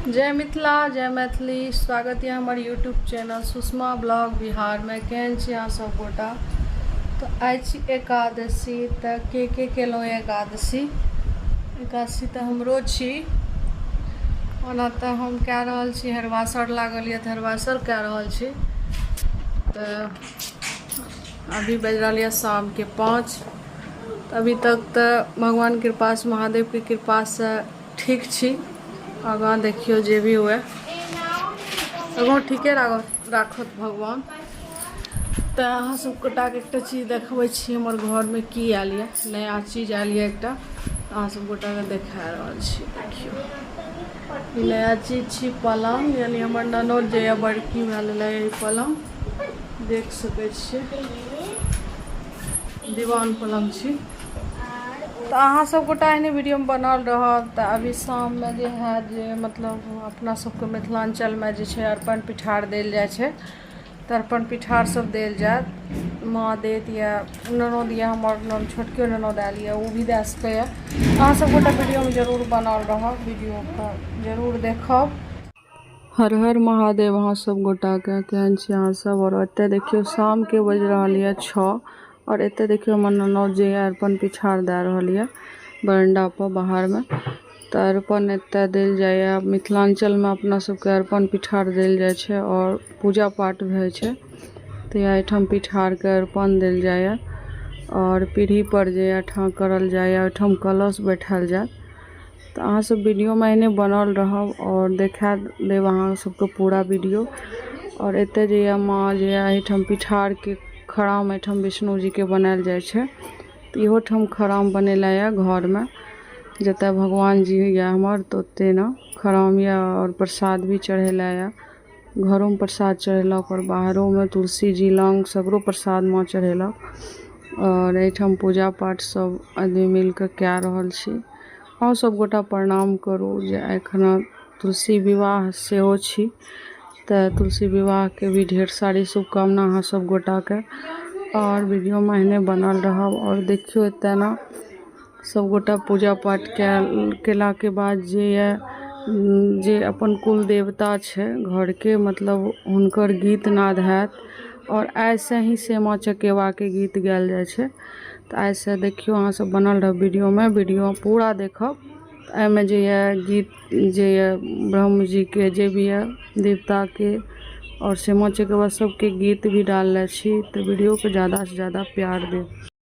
जय मिथिला जय मैथिली। स्वागत यऽ हमर यूट्यूब चैनल सुषमा ब्लॉग बिहारमे। केहन छी अहाँ सब गोटा? तऽ आइ छी एकादशी, तऽ के के केलहुँ एकादशी? एकादशी तऽ हमरो छी। ओना तऽ हम कए रहल छी, हरवासर लागल यऽ तऽ हरवासर कए रहल छी। तऽ अभी बाजि रहल यऽ शामके 5। अभी तक तऽ भगवान कृपासँ, महादेवके कृपासँ ठीक छी। आगाँ देखियौ जे भी हुए, आगाँ ठीके राखत भगवान। तऽ अहाँ सब गोटाके एकटा चीज देखबै छी, हमर घरमे की आयल यऽ, नया चीज आयल यऽ एकटा, अहाँ सब गोटाके देखा रहल छी। देखियौ, ई नया चीज छी, पलङ्ग। यानी हमर ननद जे यऽ बड़की, वएह लेले ई पलङ्ग। देख सकै छियै, दीवान पलङ्ग छी। तऽ अहाँ सब गोटा एहने वीडियोमे बनल रहब। तऽ अभी शाममे जे है, जे मतलब अपना सबके मिथिलाञ्चलमे जे छै अरिपन पिठार देल जाइ छै, तऽ अरिपन पिठार सब देल जायत। माँ देत या ननद यऽ हमर, छोटकियो ननद आयल यऽ, ओ भी दए सकैए। अहाँ सब गोटा वीडियोमे जरूर बनल रहब, वीडियोके जरूर देखब। हर हर महादेव अहाँ सब गोटाके, केहन छी अहाँ सब? आओर एतऽ देखियौ, शामके बजि रहल यऽ 6 आओर एतऽ देखियौ, हमर ननद जे यऽ अरिपन पिठार दए रहल यऽ बरंडा पर बाहरमे। तऽ अरिपन एतऽ देल जाइए। मिथिलाञ्चलमे अपना सबके अरिपन पिठार देल जाइ छै आओर पूजा पाठ होइ छै, तऽ एहिठाम पिठारके अरिपन देल जाइए आओर पीढ़ीपर जे एहिठाम करल जाइए, ओहिठाम कलश बैठायल जायत। तऽ अहाँ सब वीडियोमे एहने बनल रहब आओर देखा देब अहाँ सबके पूरा वीडियो। आओर एतऽ जे यऽ माँ जे यऽ एहिठाम पिठारके खराम एहिठाम विष्णु जीके बनायल जाइ छै, तऽ इहो ठाम खराम बनेला यऽ घरमे। जतऽ भगवान जी यऽ हमर, तऽ ओतऽ ने खराम यऽ आओर प्रसाद भी चढ़ेला यऽ। घरोमे प्रसाद चढ़ेलक आओर बाहरोमे तुलसी जी लग सगरो प्रसाद माँ चढ़ेलक। आओर एहिठाम पूजा पाठ सब आदमी मिलकऽ कए रहल छी। अहूँ सब गोटा प्रणाम करू जे एखन तुलसी विवाह सेहो छी, तऽ तुलसी विवाहके भी ढेर सारी शुभकामना अहाँ सब गोटाके। आओर वीडियोमे एहने बनल रहब। आओर देखियौ, एतऽ ने सब गोटा पूजा पाठ केलाके बाद जे यऽ जे अपन कुल देवता छै घरके, मतलब हुनकर गीत नाद हैत। आओर आइसँ ही सामा चकेबाके गीत गायल जाइ छै। तऽ आइसँ देखियौ, अहाँ सब बनल रहब वीडियोमे, वीडियो पूरा देखब। एहिमे जे यऽ गीत जे यऽ ब्रह्मजीके, जे भी यऽ देवताके आओर सामा चकेबा सबके गीत भी डालने छी, तऽ वीडियोके ज्यादासँ ज्यादा प्यार देब।